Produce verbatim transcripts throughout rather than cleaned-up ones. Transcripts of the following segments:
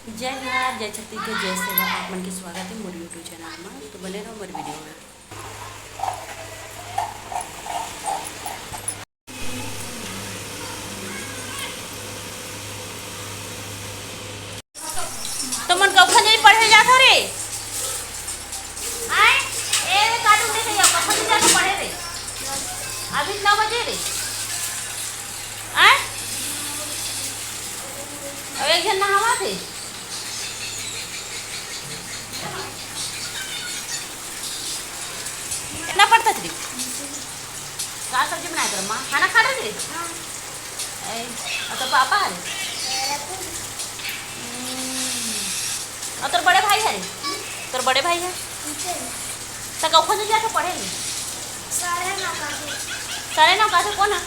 जय जोहार, जय छत्तीसगढ़, जय सेवा। आप मन के स्वागत है मोर YouTube चैनल में, तो बने रहो मोर वीडियो में। तुमन कखन नहीं पढ़े जात हो रे? आय? ए, रे, कार्टून देखे जाओ, कखन नहीं जात हो पढ़े रे? अभी नौ बजे रे। आय? अब एक झन नहावत हे। कितना पढ़ता थी? का सब्जी बनाए कर माँ? खाना खा रहे थे? ए, और तो पापा हरे? हम्म। और तोर बड़े भाई हरे? तोर बड़े भाई है? तो कखन से जाके पढ़े ले? साढ़े नौ का थे। साढ़े नौ का थे, कौन है?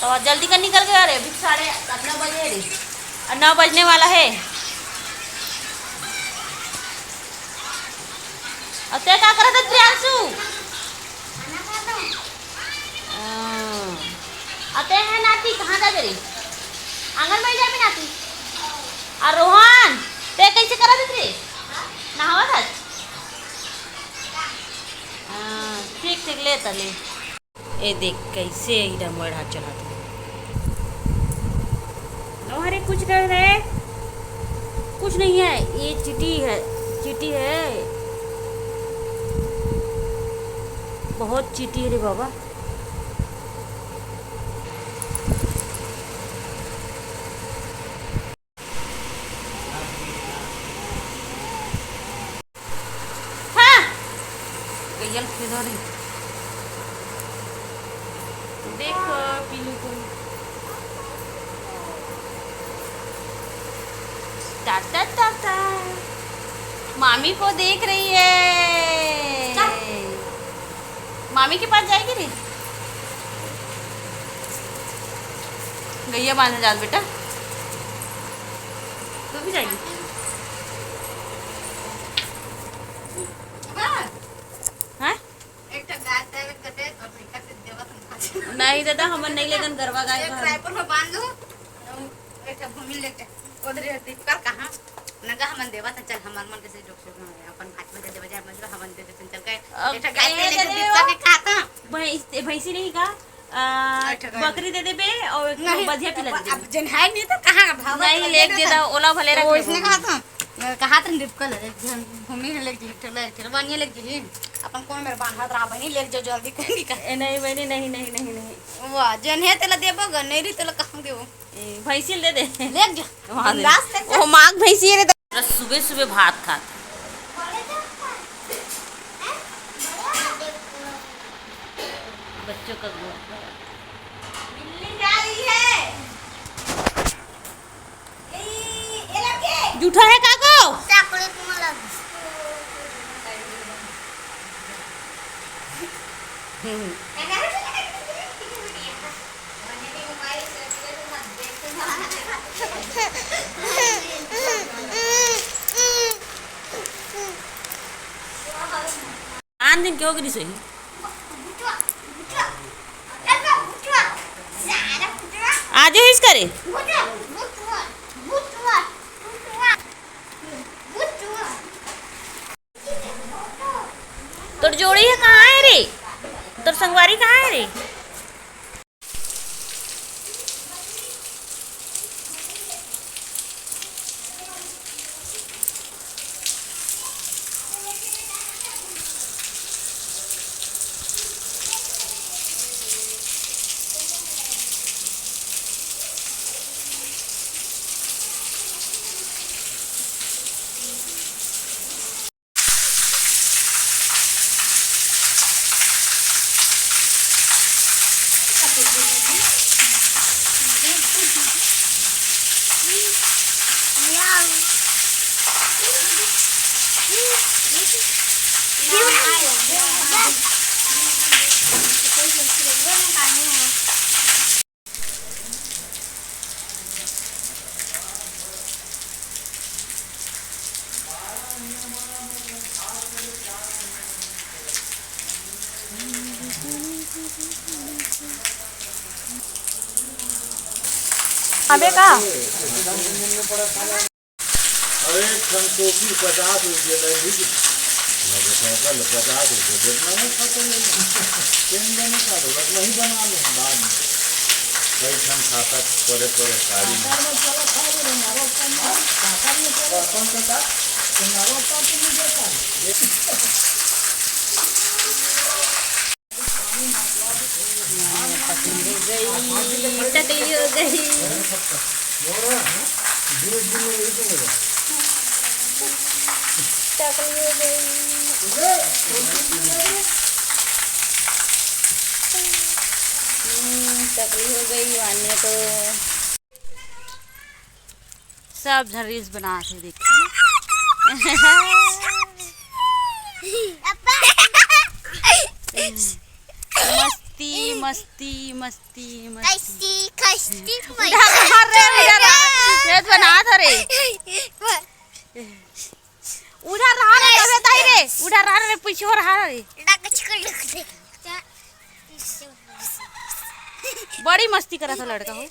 तो जल्दी कर निकल गया रे, अभी साढ़े नौ बजे रे। और नौ बजने वाला है। और ते का करत है, प्रियांशु? हाँ। अते है नाती, कहाँ जाबे रे? आंगनबाड़ी जाबे नाती। आ रोहन, ते कैसे करत हस रे? नहावत हस? हाँ, ठीक, ठीक, ले त ले। ए देख, कैसे एकदम मोर हाथ चलात हे। अरे कुछ नहीं है, कुछ नहीं है, ये चींटी है, चींटी है, बहुत चींटी है रे बाबा। हाँ। गैया ल खेदा रही। देखो पीलू को। टाटा टाटा। मामी को देख रही है। मामी के पास जाएगी रे। गैया बांधे जात बेटा। तू भी जाएगी? हाँ? एक ठो गाय दे, एक ठो दे, और एक ठो देवत हम खा। नहीं दादा, हमन नहीं लेगन गरवा गाय एक का। रायपुर में बांध दो, एक ठो भूमि लेके। उधर दीपकर कहाँ? नगा हमन देवत है, चल हमर मन के से डॉक्टर में अपन भात में दे दे, बजाय मजरा हमन दे दे, चल के। अब एक ठो गाय ए, ले ले दे दे, दीपकर ओ। के खाता। भैंस, भैंसी नहीं का? आ, अच्छा, बकरी दे देबे और एक ठो नहीं, बधिया पिला दे अब देबे। जन है नहीं तो कहाँ का भाव नहीं, लेके दे दा, ओला भले रख वो लेबो। इसने कहा था, कहा था रिपकल, एक जन भूमि में लेके जी, एक ठो ले, एक ठो बनिया लेके जी, अपन कौन मेरे बांधत रहा बनी, लेके जाओ जल्दी, कोई नहीं कहा। ए, नहीं बहनी, नहीं, नहीं, नहीं, नहीं। वाह, जन है तेला देबो ग, नहीं रही तेला कहाँ देबो? ए, भैंसी ले दे। लेके जा। वहाँ दे। बिंदास लेके जा। वो माघ भैंसी है रे। सुबह सुबह भात खात। बच्चों का गोद। बिल्ली जा रही है। ए, ए लड़के। जूठा है काको? चाकरी तुम्हारा। आन दिन के हो गिरी सही। आज होइस करे। तोर जोड़ी है कहाँ है रे? तोर संगवारी कहाँ है रे? अबे का? अरे, एक ठन टोपी पचास रुपये ले ली। मैं तो कहता ले, पचास रुपये दे, मैं खाता ले लूँ। पेन देने का तो बस वही बना लो बाद में। कई ठन खाता परे परे साड़ी में। टकली हो गई, टकली हो गई। टकली हो गई। हम्म, टकली हो गई वान्या तो। सब झन reels बनात हे, देखो ना। मस्ती, मस्ती, मस्ती, मस्ती। खस्ती, खस्ती, उधर रहा रे, उधर रहा। ये तो बनात हे रे। उधर रहा रे, अबे ताई रे, उधर रहा रे, पीछे हो रहा रे। Duck, duck, duck, duck. बड़ी मस्ती करत हे लड़का हो।